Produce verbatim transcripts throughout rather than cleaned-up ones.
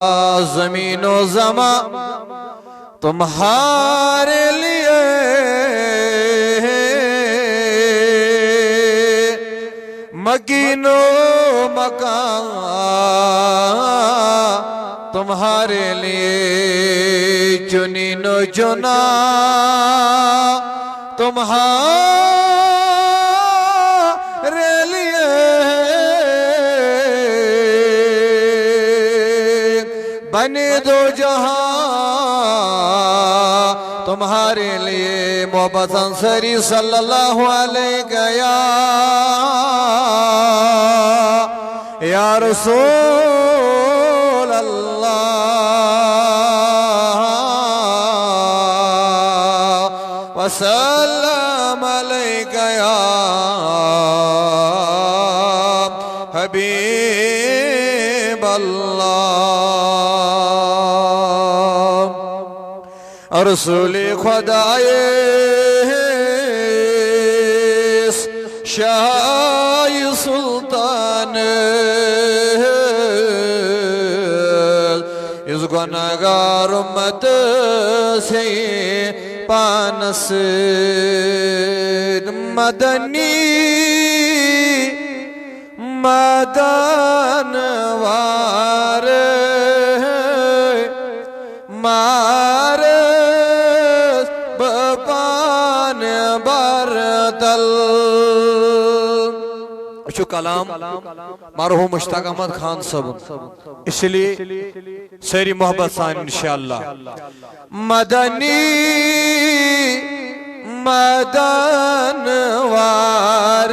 زمین و زمان تمہارے لیے، مکین و مکان تمہارے لیے، چنین و چنا تمہارے لیے، بنے دو جہاں تمہارے لیے۔ محبت انصاری صلی اللہ علیہ یا، یا رسول اللہ، وسلم علیک یا حبیب اللہ۔ رسول خدایس شاہ سلطان، اس گناہگار امت سے پانس مدنی مدن وار مارس بپان برتل۔ وچھو کلام مرحوم مشتاق احمد خان صٲبُن، اس لیے سٲری محبت سان انشاءاللہ۔ مدنی مدن وار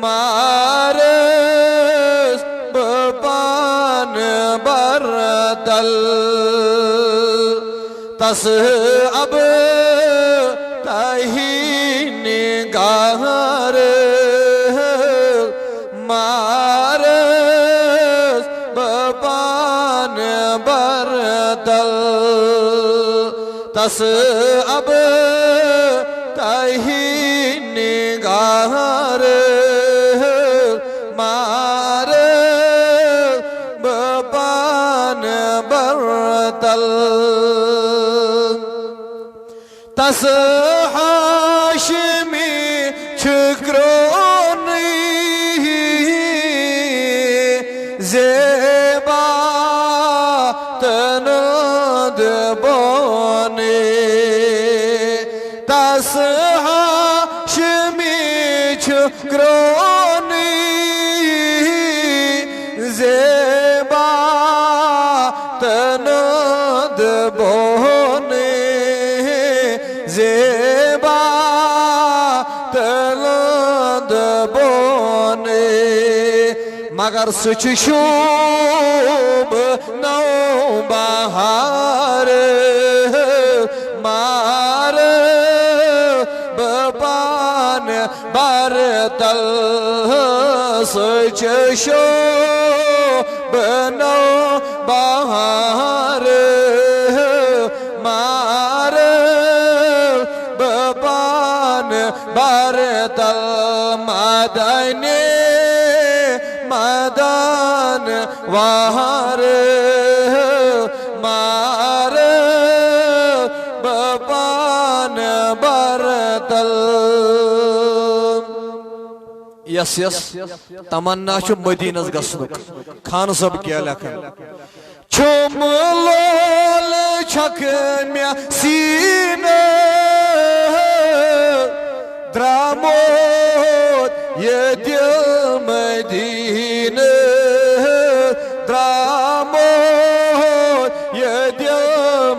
مارس بپان برتل، تس اب تہی نگاہر مارس بپان برتل، تس اب تہی نگاہر مار بپان برتل۔ تس ہاشمی چھکرونی زیبا تنند بونی۔ تس ہاشمی چھکرونی زیبا تنند بونی، زیبا تنند بونی۔ مگر سُہ چھُ شوٗب نو بہار مار بہٕ پانہٕ برتل۔ سُہ چھُ شوٗب نو بہار مار بہٕ پانہٕ برتل۔ مدنی مدن وہر مار بہٕ پانہٕ برتل۔ یس یس تمنا چھُ مدینس گژھنُک، خان صٲب کیٛاہ لیکھان؟ چھُم لول چھکھ مےٚ سیٖنہٕ درٛامُت ییٚتہِ مدیٖنہٕ، درٛامُت ییٚتہِ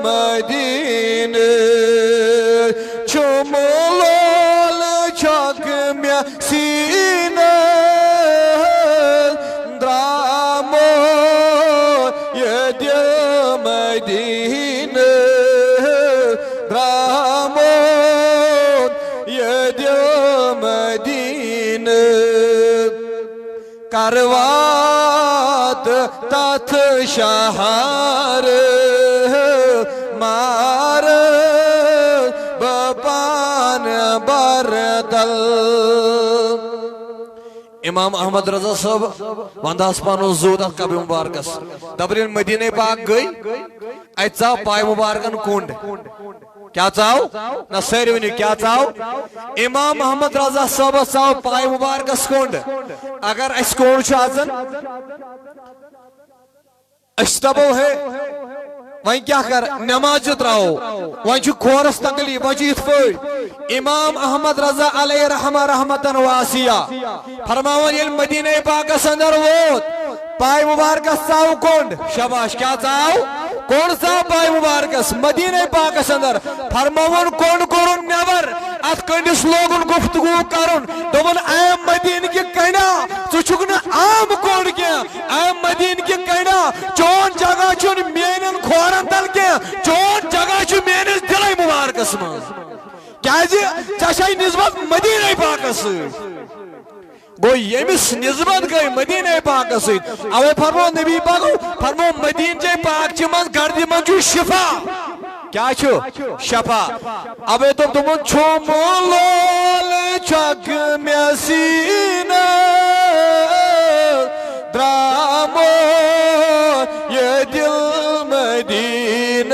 مدیٖنہٕ۔ چھُم لول چھکھ مےٚ سیٖنہٕ درٛامُت ییٚتہِ مدیٖنہٕ، درٛامُت ییٚتہِ مدیٖنہٕ۔ کروات تتھ شہر مار بہٕ پانہٕ برتل۔ امام احمد رضا صٲب ونٛدہس پنُن زُو تتھ قبرِ مبارکس۔ دپان ییٚلہِ مدینے پاک گٔے، اتہِ ژاو پایہِ مبارکن کُنڈ۔ کیٛاہ ژاو؟ نہ، سٲری ؤنِو، کیٛاہ ژاو؟ امام احمد رضا صٲبس ژاو پایہِ مبارکس کُنڈ۔ اگر اسہِ کُنڈ چھُ اژان، أسۍ دپو ہے، وۄنۍ کیٛاہ کر، نماز تہِ ترٛاوو، وۄنۍ چھُ کھورس تکلیف، وۄنۍ چھُ یِتھ پٲٹھۍ۔ امام احمد رضا علیہ رحمہ رحمتن واسعہ فرماوان، ییٚلہِ مدینے پاکس اندر ووت، پایہِ مبارکس ژاو کُنڈ، شاباش، کیٛاہ ژاو؟ کُنڈ ژاو پایہِ مبارکس، مدینے پاکس اندر۔ فرماوان، کُنڈ کوٚرُن نٮ۪بر، اتھ کٔنڈِس لوگُن گفتگو کرُن، دوٚپُن، اے مدیٖنہٕ کہِ کٔنڈا، ژٕ چھُکھ نہٕ عام کُنڈ کینٛہہ، اے مدیٖنہٕ کہِ کٔنڈا، چون جگہ چھُنہٕ میانٮ۪ن کھورن تل کینٛہہ، چون جگہ چھُ میٲنِس دِلے مُبارکس منٛز۔ کیازِ؟ ژےٚ چھے نسبت مدیٖنہ پاکس سۭتۍ۔ گوٚو، ییٚمِس نسبت گٔے مدیٖنہ پاکس سۭتۍ، اوے فرمو نبی پاکو، فرمو مدیٖنہ پاک چہِ منٛز گردِ منٛز چھُ شفا۔ کیٛاہ چھُ؟ شفا۔ اوے دوٚپ تِمن، چھُم لول چھکھ مےٚ سیٖنس، درٛامُت یہِ دِل مدیٖنس،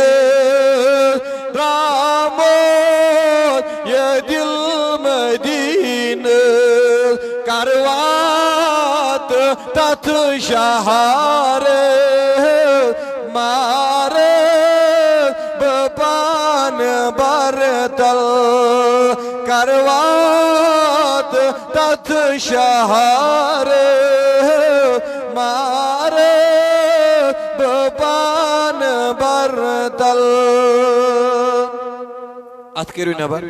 درٛامُت یہِ دِل مدیٖنس، کروات تتھ شہر مارٕ بہٕ پانہٕ برتل، کروات تتھ شہر مارٕ بہٕ پانہٕ برتل۔ اتھ کٔرِو نٮ۪بر۔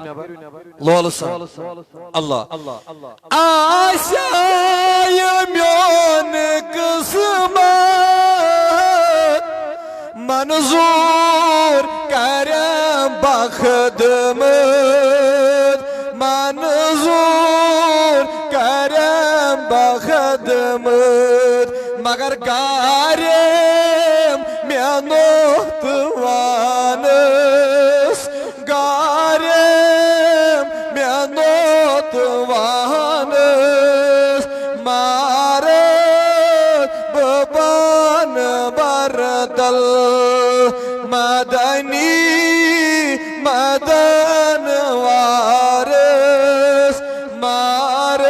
لولہٕ سان۔ اللہ۔ آسہِ یہِ میون قسمت، منظور کرم بخدمت، منظور کرم بخدمت، مگر گارم مےٚ نوٚت وانس، گارم مےٚ نوٚت وانس، مارٕ بہٕ پانہٕ برتل۔ مدنی مدن وارس، مارٕ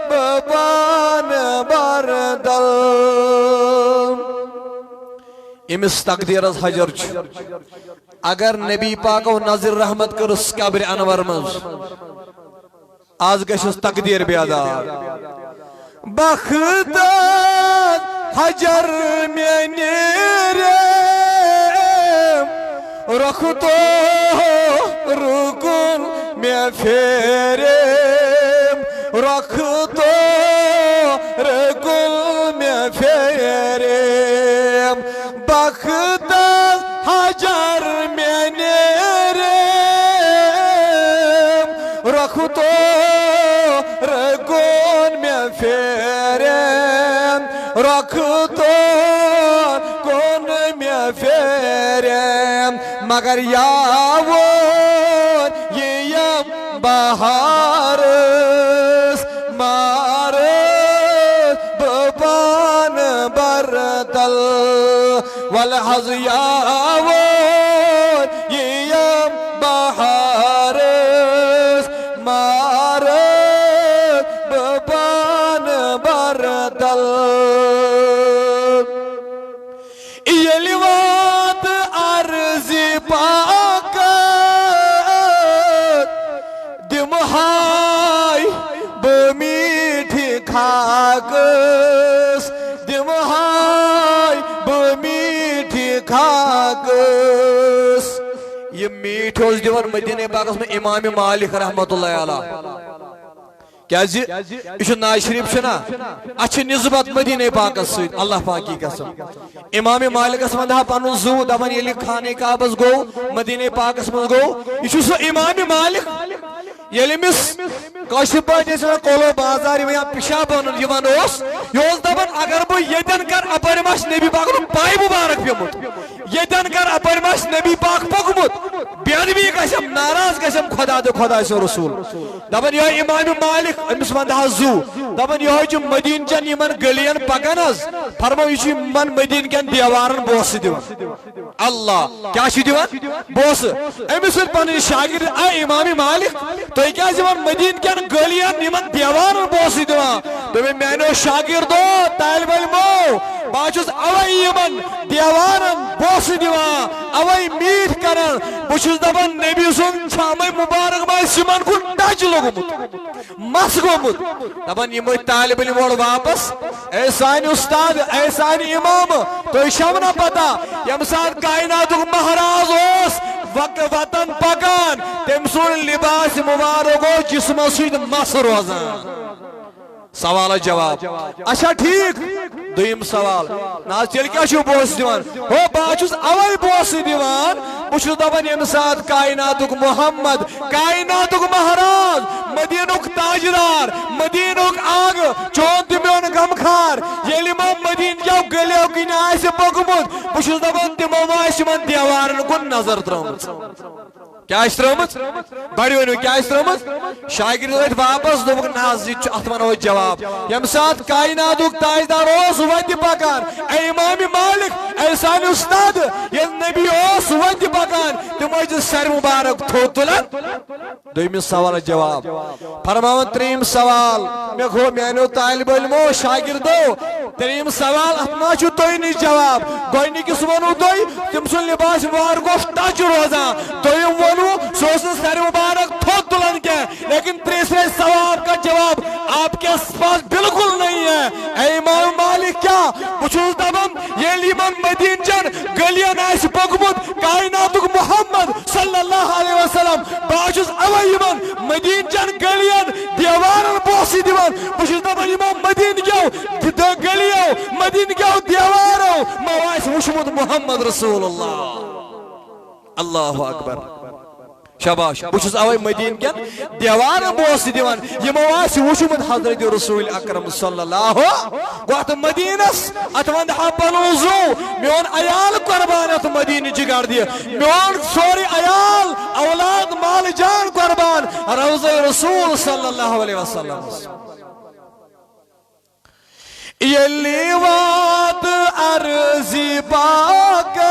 بہٕ پانہٕ برتل۔ أمِس تقدیٖرس حجر چھُ۔ اگر نبی پاکو نظر رحمت کٔرٕس قبرِ انور منٛز، از گژھٮ۪س تقدیٖر بیدار۔ بختس حجر مےٚ نیرم، رۄخ تور کُن مےٚ پھیرم، رۄخ تور کُن مےٚ پھیرم۔ بختس حجر مےٚ نیرم، رۄخ تور کُن مےٚ پھیرم، رۄخ تور کُن مےٚ پھیرم۔ مگر یاوون یِیم بہارس، مارٕ بہٕ پانہٕ برتل۔ ولہٕ حظ یاوون یِیم بہارس، مارٕ بہٕ پانہٕ برتل۔ ییٚلہِ واتہٕ عرضِ پاکس، دِمہٕ ہاے بہٕ میٖٹھِ خاکس، دِمہٕ ہاے بہٕ میٖٹھِ خاکس۔ یہِ میٖٹھۍ اوس دِوان مدیٖنہ پاکس منٛز امام مالک رحمتہ اللہ علیہ۔ کیازِ؟ یہِ چھُ ناز شریف چھُنا؟ اَتھ چھِ نسبت مدیٖنہ پاکس سۭتۍ، اللہ پاکی قسم۔ امام مالکس ونٛدٕ ہا پنُن زُو، دپان ییٚلہِ خانہ کعبس گوٚو، مدیٖنہ پاکس منٛز گوٚو، یہِ چھُ سُہ امام مالک۔ ییٚلہِ أمِس کٲشِر پٲٹھۍ ٲسۍ ونان کولو بازار یِوان یا پِشاب انُن یِوان اوس، یہِ اوس دپان اگر بہٕ ییٚتٮ۪ن کرٕ اپٲرۍ ما آسہِ نبی پاکُن پاے مُبارک پیوٚمُت، ییٚتٮ۪ن کرٕ اپٲرۍ ما آسہِ نبی پاک پوٚکمُت۔ بے عربی گژھم، ناراض گژھم خدا تہٕ خداے سُنٛد رسول۔ دپان یہے امام مالک، أمِس ونٛدٕ حظ زُو۔ دپان یہے چھُ مدیٖنہٕ چٮ۪ن یِمن گلیَن پکان حظ، فرماو یہِ چھُ یِمن مدیٖنہٕ کٮ۪ن دیوارن بوسہٕ دِوان۔ اللہ، کیٛاہ چھُ دِوان؟ بوسہٕ۔ أمِس ووٚن پنٕنۍ شاگرد، اے امام مالک، تُہۍ کیٛازِ یِمن مدیٖنہٕ کٮ۪ن گلیَن یِمن دیوارن بوسہٕ دِوان؟ دوٚپُن میٛانیو شاگردو، طالب علمو، بہٕ حظ چھُس اوے یِمن دیوارن بوسہٕ دِوان، اوے میٖٹھۍ کران۔ بہٕ چھُس دپان نبی سُنٛد چھامے مبارک ما آسہِ یِمن کُن ٹچ لوٚگمُت، مس گوٚمُت۔ دپان یِم ٲسۍ طالب علم اورٕ واپس، اے سانہِ استاد، اے سانہِ امام، تُہۍ چھَو نا پتہ ییٚمہِ ساتہٕ کائناتُک مہراز اوس وق-، وطن پکان، تٔمۍ سُنٛد لباس مبارک اوس جسمس سۭتۍ مس روزان۔ سوالس جواب۔ اچھا ٹھیک، دوٚیِم سوال۔ نہ حظ، تیٚلہِ کیٛاہ چھُو بوسہٕ دِوان؟ ہو، بہٕ حظ چھُس اوے بوسہٕ دِوان، بہٕ چھُس دپان ییٚمہِ ساتہٕ کائناتُک محمد، کائناتُک مہراز، مدیٖنُک تاجدار، مدیٖنُک آگہٕ، چون تہٕ میون غمخار، ییٚلہِ یِمو مدیٖنہٕ کیو گلیو کِنۍ آسہِ پوٚکمُت، بہٕ چھُس دپان تِمو ما آسہِ یِمن دیوارن کُن نظر ترٲومٕژ۔ کیٛاہ آسہِ ترٲومٕژ؟ گۄڈٕ ؤنِو، کیٛاہ آسہِ ترٲومٕژ؟ شاگرد ؤتھۍ واپس، دوٚپُکھ، نہ حظ، یہِ تہِ چھُ، اتھ ونو أسۍ جواب۔ ییٚمہِ ساتہٕ کائناتُک تاجدار اوس وتہِ پکان، اے امام مالک، اے سانہِ استاد، ییٚلہِ نبی اوس وتہِ پکان، تِم ٲسۍ دِژ سرِ مبارک تھوٚد تُلان۔ دوٚیمِس سوالس جواب۔ فرماوان ترٛیٚیِم سوال، مےٚ گوٚو میانیو طالب علمو، شاگردو، ترٛیٚیِم سوال، اتھ ما چھُ تۄہہِ نِش جواب؟ گۄڈٕنِکِس ووٚنوُ تۄہہِ، تٔمۍ سُنٛد لباس مبارک اوس ٹچ روزان۔ دوٚیِم ووٚنوُ، سُہ اوس نہٕ سرِ مبارک تھوٚد تُلان کینٛہہ۔ لیکن ترٛیٚیِمہِ سوال کا جواب آپ کے پاس بالکل نہیں ہے۔ اے امام مالک، کیا بہٕ چھُس دپان، ییٚلہِ یِمن مدیٖنہٕ چٮ۪ن گلیَن آسہِ پوٚکمُت کائناتُک محمد صلی اللہ علیہ وسلم، بہٕ حظ چھُس اوے یِمن مدیٖنہٕ چٮ۪ن گلیَن دیوارن بوسہٕ دِوان۔ بہٕ چھُس دپان، یِمو مدیٖنہٕ کیو د-، گلیو، مدیٖنہٕ کیو دیوارو ما آسہِ وُچھمُت محمد رسول اللہ؟ اللہ اکبر۔ شاباش، بہٕ چھُس اوے مدیٖنہٕ کٮ۪ن دیوارن بوسہٕ دِوان، یِمو آسہِ وُچھمُت حضرت رسول اکرم صلی اللہ۔ گوٚو اتھ مدیٖنس، اتھ ونٛدٕ ہا پنُن زُو، میون عیال قربان اتھ مدیٖنہٕ جگر دِ، میون سورُے عیال، اولاد، مال جان قربان روضہ رسول صلی اللہ علیہ وسلم۔ ییٚلہِ واتہٕ عرضِ پاکس،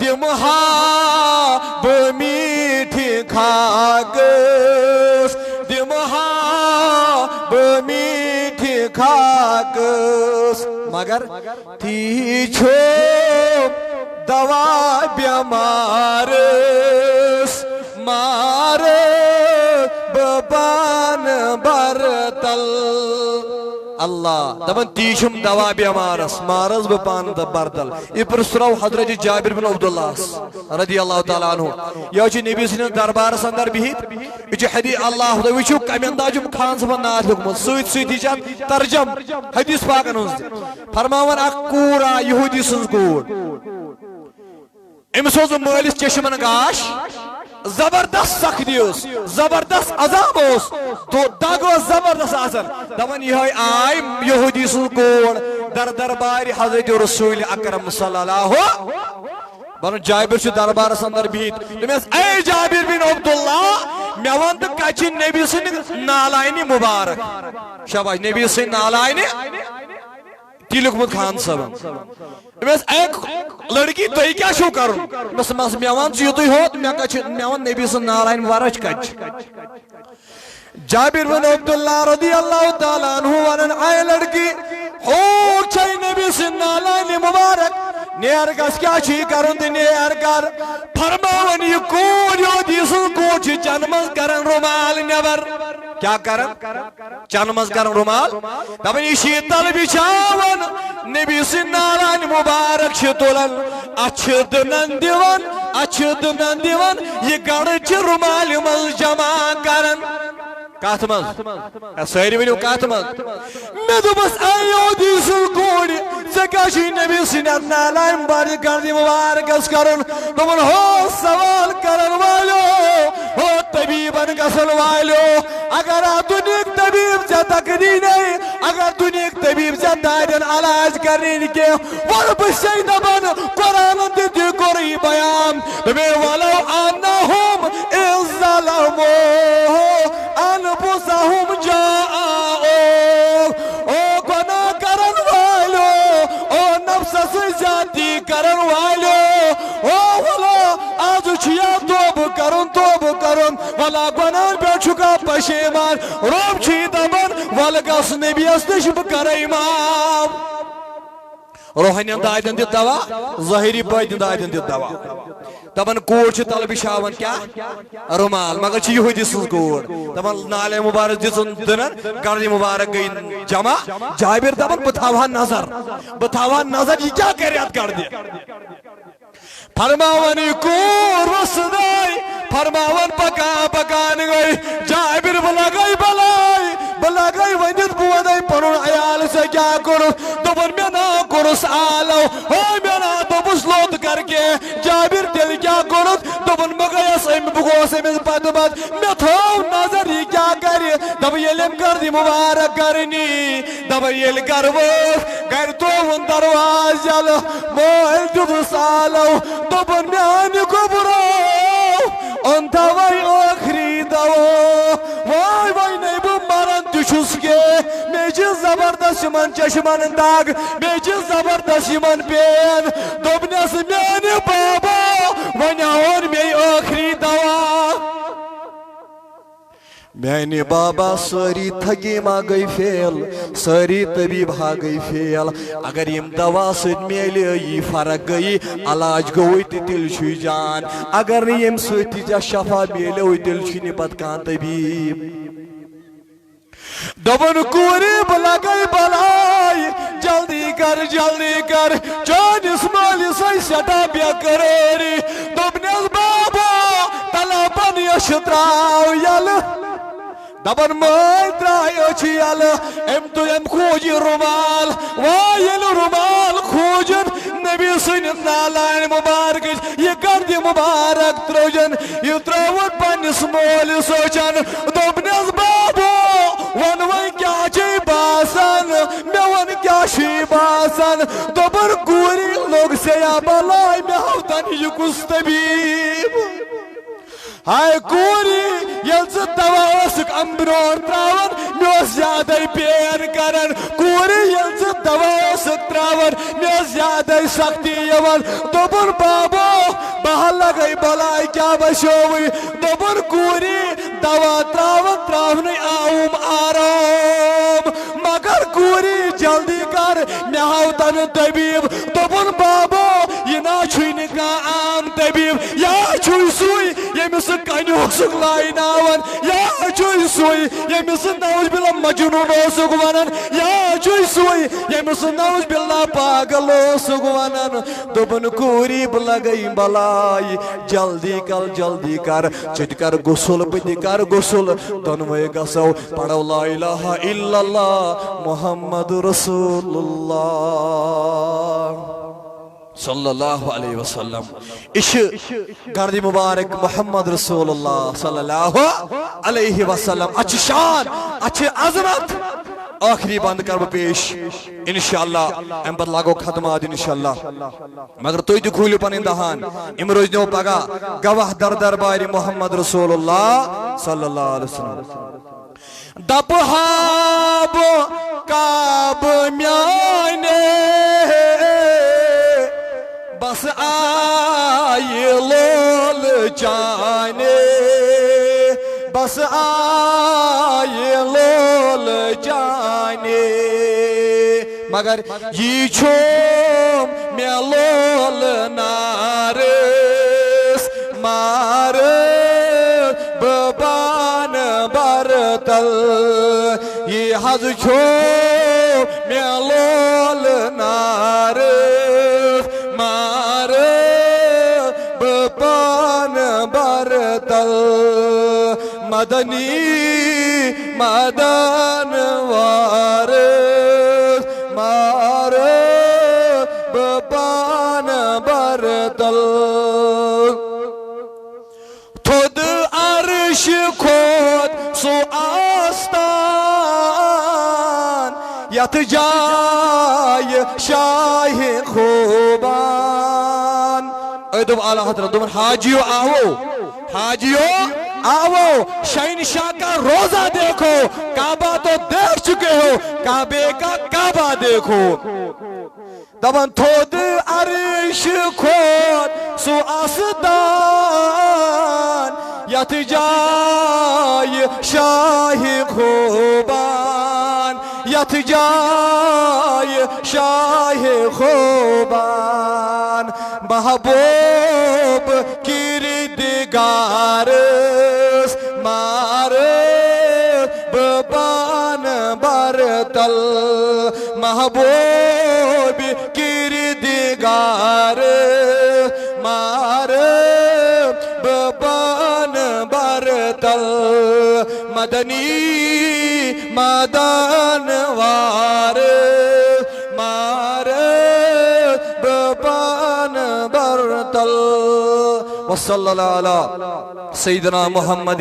دِمہٕ ہا بہٕ میٖٹھِ خاکس، دِمہٕ ہا بہٕ میٖٹھِ خاکس۔ مگر تی چھُ دوا بٮ۪مارس، مارٕ بہٕ پانہٕ برتل۔ اللہ دپان، تی چھُم دوا بٮ۪مارس، مارس بہٕ پانہٕ تہٕ برتل۔ یہِ پرٛژھراو حضرت جابر بن عبداللہس رضی اللہ تعالیٰ عنہ۔ یہِ حظ چھُ نبی سٕنٛدِس دربارس اندر بِہِتھ۔ یہِ چھُ حدیث، اللہ، تُہۍ وٕچھِو کمہِ انداز چھُم خان صٲبن نعت لیوٚکھمُت۔ سۭتۍ سۭتی چھِ اتھ ترجم حدیث پاکن ہٕنٛز تہِ۔ فرماوان، اکھ کوٗر آ یہودی سٕنٛز کوٗر۔ أمِس اوس مٲلِس چشمن گاش، زبردست سختی ٲس، زبردست عذاب اوس، تو دگ ٲس زبردست آسان۔ دپان، یِہوٚے آے یہودی سٕنٛز کوٗر در دربارِ حضرت رسول اکرم صلی اللہ۔ بنو جابر چھُ دربارس اندر بِہِتھ۔ دوٚپمَس، اے جابر بن عبداللہ، مےٚ وَن تہٕ کَتہِ چھِ نبی سٕنٛدِ نالینہِ مبارک؟ شاباش، نبی سٕنٛدِ نالینہِ تی لیوٚکھمُت خان صٲبن۔ دوٚپمَس، اے لڑکی، تۄہہِ کیٛاہ چھُو کَرُن؟ دوٚپمَس، مےٚ وَن ژٕ یُتُے ہوت، مےٚ کَتہِ چھِ، مےٚ وَن نبی سٕنٛز نالین مبارک کَتہِ چھِ؟ جابر بن عبداللہ رضی اللہ تعالیٰ عنہ ونان، اے لڑکی، ہوک چھے نبی سٕنٛدِ نالینہِ مبارک، نیر گژھ، کیٛاہ چھُے کرُن تہٕ نیر کر۔ فرماوان، یہِ کوٗر یوت، یہِ سٕنٛز کوٗر چھِ چنہٕ منٛز کران رومال نٮ۪بر۔ کیٛاہ کران؟ چنہٕ منٛز کران رومال۔ دپان، یہِ شیٖتل بچھاوان، نبی سٕنٛدِ نالینہِ مبارک چھِ تُلان، اَتھ چھِ دٕنن دِوان، اَتھ چھِ دٕنن دِوان، یہِ گڑٕ چھِ رومالہِ منٛز جمع کران۔ کتھ منٛز؟ ہے، سٲری ؤنِو، کتھ منٛز؟ مےٚ دوٚپمَس، اے یہودی سٕنٛز کورِ، ژےٚ کیٛاہ چھُے نبی سٕنٛدِ نالینہِ مبارک گردِ مبارکس کرُن؟ دوٚپُن، ہو سوال کرن والیو، ہو طبیبن گژھن والیو، اگر اتھ دُنیہٕکۍ طبیب ژےٚ تکلیف نَے، اگر دُنیہٕکۍ طبیب ژےٚ دادٮ۪ن علاج کرنٕے نہٕ کینٛہہ، وَلہٕ بہٕ چھسے دپان، قرآنن تہِ تہِ کوٚرُے بیان، دوٚپمَے، "ولو انہم اذ ظلموا انفسہم جاءوک"۔ او گۄناہ کرن والیو، او نفسس سۭتۍ زیادتی کرن والیو، او ولا، آز چھُ یا توبہٕ کرُن، توبہٕ کرُن، ولا گۄناہن پٮ۪ٹھ چھُکھا پشیمان؟ رۄب چھُے دپان، ولہٕ گژھ نبیس نِش، بہٕ کرے معاف۔ روحانین دادٮ۪ن دِتھ دوا، ظٲہری پٲٹھۍ دادٮ۪ن دِتھ دوا۔ دپان کوٗر چھِ تلہٕ بِچھاوان کیٛاہ؟ رُمال۔ مگر چھِ یہودی سٕنٛز کوٗر۔ دپان نالے مبارک دِژٕن دٕنن، گردِ مبارک گٔے جمع۔ جابر دپان بہٕ تھاوہا نظر، بہٕ تھاوہا نظر، یہِ کیٛاہ کرِ اتھ گردِ؟ فرماوان یہِ کوٗر وۄژھ دے، فرماوان پکان پکان گٔے جابر، بہٕ لگے بلاے، بہٕ لگے ؤنِتھ، بہٕ ونے پنُن عیال ژےٚ کیٛاہ کوٚرُتھ؟ دوٚپُن مےٚ نا کوٚرُس آلو، ہو مےٚ نا دوٚپُس لوٚت کر کینٛہہ۔ جابر تیٚلہِ کیٛاہ کوٚرُتھ؟ دوٚپُن بہٕ گٔیس أمۍ، بہٕ گوس أمِس پتہٕ پتہٕ، مےٚ تھٲو نظر یہِ کیٛاہ کرِ۔ دوٚپُن ییٚلہِ أمۍ گردِ مبارک گرنی، دپان ییٚلہِ گرٕ وٲژ، گرِ ترٛووُن دروازٕ یلہٕ، مٲلۍ دیُتُس آلو، دوٚپُن میانہِ گوٚبرو، اوٚن تھاوے ٲخری دوا۔ واے واے نے بہٕ مران تہِ چھُس کینٛہہ، مےٚ چھِ زبردست یِمن چشمن دگ، مےٚ چھِ زبردست یِمن پین۔ دوٚپنس میانہِ بابا، وۄنۍ اوٚن مےٚ ٲخری دوا۔ میانہِ بابا سٲری تھگی ما گٔے فیل، سٲری طبیب ہا گٔے فیل۔ اگر یِم دوا سۭتۍ میلے یی فرق گٔیی، علاج گوٚوٕے تہٕ تیٚلہِ چھُے جان۔ اگر نہٕ ییٚمہِ سۭتۍ تہِ ژےٚ شفا میلیو، تیٚلہِ چھُے نہٕ پتہٕ کانٛہہ طبیب۔ دوٚپُن کوٗرِ بہٕ لگے بلاے، جلدی کر، جلدی کر، چٲنِس مٲلِس ہے سٮ۪ٹھاہ بے قرٲری۔ دوٚپنس بابا، تلہ پننہِ أچھ تراو یلہٕ۔ دپان مٲلۍ ترٛایہِ أچھ یلہٕ، أمۍ تُل، أمۍ کھوٗج یہِ رُمال۔ وا ییٚلہِ رُمال کھوٗجُن، نبی سٕنٛدِ نالانہِ مُبارکٕچ یہِ گردِ مُبارک ترٛٲوجن، یہِ ترٛٲوُن پننِس مٲلِس أچھن۔ دوٚپنس بابو، وَن وۄنۍ کیٛاہ چھے باسان؟ مےٚ وَن کیٛاہ چھُے باسان؟ دوٚپُن کوٗرِ لوٚگ سیاہ بلاے، مےٚ ہاو تن یہِ کُس طبیب؟ ہاے کوٗری، ییٚلہِ ژٕ دوا ٲسٕکھ اَمہِ برٛونٛٹھ ترٛاوان، مےٚ اوس زیادَے پین کران۔ کوٗری، ییٚلہِ ژٕ دوا ٲسٕکھ ترٛاوان، مےٚ ٲس زیادَے سختی یِوان۔ دوٚپُن بابو، بہٕ ہا لگے بلاے، کیٛاہ بچووٕے؟ دوٚپُن کوٗری، دوا ترٛاوان ترٛاونٕے آوُم آرام۔ مگر کوٗری جلدی کر، مےٚ ہاو تنہٕ طبیب۔ دوٚپُن بابو، یہِ نا چھُے نہٕ کانٛہہ عام طبیب، یا چھُے سُے ییٚمِس سُہ کنہِ اوسُکھ لایناوان، یا چھُے سُے ییٚمِس سُہ نعوذ باللہ مجنون اوسُکھ ونان، یا چھُے سُے ییٚمِس سُہ نعوذ باللہ پاگل اوسُکھ ونان۔ دوٚپُن کوٗری بہٕ لگے بلاے، جلدی کر، جلدی کر، ژٕ تہِ کر غسل، بہٕ تہِ کر غسل، دۄنوَے گژھو پرو لا الہ الا اللہ محمد رسول اللہ صلی اللہ علیہ وسلم۔ یہِ چھِ گردِ مبارک محمد رسول اللہ صلی اللہ علیہ وسلم۔ اَتھ چھِ شان، اَتھ چھِ عظمت۔ ٲخری بند کر بہٕ پیش انشاءاللہ، اَمہِ پتہٕ لاگو ختمات انشاءاللہ۔ مگر تُہۍ تہِ کھوٗلِو پنٕنۍ دہان، یِم روزنو پگاہ گواہ در دربارِ محمد رسول اللہ صلی اللہ علیہ وسلم۔ دپہٕ ہا بہٕ کعبہٕ میانہِ، بس آیہِ لول چانہِ، بس آیہِ لول چانہِ۔ مگر یہِ چھُم مےٚ لول نارس مارس بہٕ پانہٕ برتل۔ یہِ حظ چھُ مےٚ لول نارس مارس بہٕ پانہٕ برتل۔ مدنی مدن وارس مارس بہٕ پانہٕ برتل۔ تھوٚد عرش یتھ جایہِ شاہِ خوبان۔ اے دوٚپ اعلیٰ حضرت، دوٚپُن، حاجیو آوو، حاجیو آوو، شہنشاہ کا روضہ دیکھو، کعبہ تو دیکھ چکے ہو، کعبے کا کعبہ دیکھو۔ دپان تھوٚد عرش کھوت سُہ آستان، یتھ جایہِ شاہِ خوبان، یتھ جایہِ شاہِ خوبان۔ محبوب کردگارس مار بہٕ بان برتل، محبوب کردگار مار بہٕ بان برتل، مدنی مدن وار مار بہٕ بان برتل۔ وصلی اللہ علی سیدنا محمد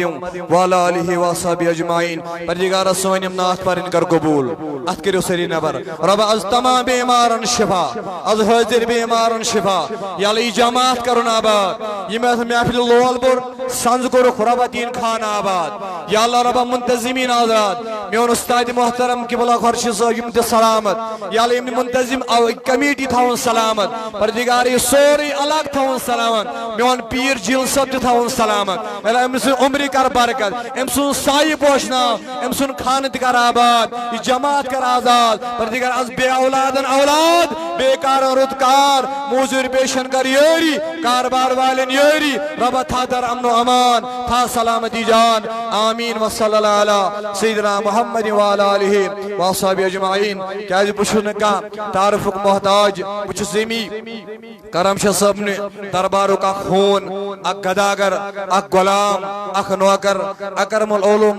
وعلی آلہ وصحبہ اجمعین۔ پروردگارا، سٲنۍ یِم نعت پرٕنۍ کر قبول۔ اتھ کٔرِو سٲری نبر۔ رۄبا، از تمام بیمارن شفا، از حٲضِر بیمارن شفا۔ یا اللہ، یہِ جماعت کرُن آباد۔ یِم یتھ محفلہِ لول بوٚر، سنز کوٚرُکھ، رۄبا دِیِن خانہٕ آباد۔ یا اللہ، رۄبا منتظمین آزاد۔ میون استاد محترم قبلہ خورشید صٲب، یِم تہِ سلامت۔ یا اللہ، یِم منتظم او-، کمیٹی تھاوُن سلامت۔ پروردگار، یہِ سورُے علاقہٕ تھاوُن سلامت۔ میون پیٖر جیٖل صٲب تہِ تھاوُن سلامت۔ یا اللہ، أمۍ سٕنٛز عمرِ کر برکت، أمۍ سُنٛد سایہِ پوشناو، أمۍ سُنٛد خانہٕ تہِ کر آباد، یہِ جماعت کر آزاد۔ پروردگار، از بے اولادن اولاد، بے کارن رُت کار، موزوٗرۍ پیشن کر یٲری، کاربار والٮ۪ن یٲری۔ رۄبا، تھاو در امن و امان، تھاو سلامتی جان۔ آمین۔ وصلی اللہ علی سیدنا محمد وعلی آلہ وصحبہ اجمعین۔ کیازِ بہٕ چھُس نہٕ کانٛہہ تعارفُک محتاج، بہٕ چھُس زٔمی کرم شاہ صٲبنہِ دربارُک اکھ ہوٗن، اکھ گداگر، اکھ غلام، اکھ نوکر، اکرم العلوم۔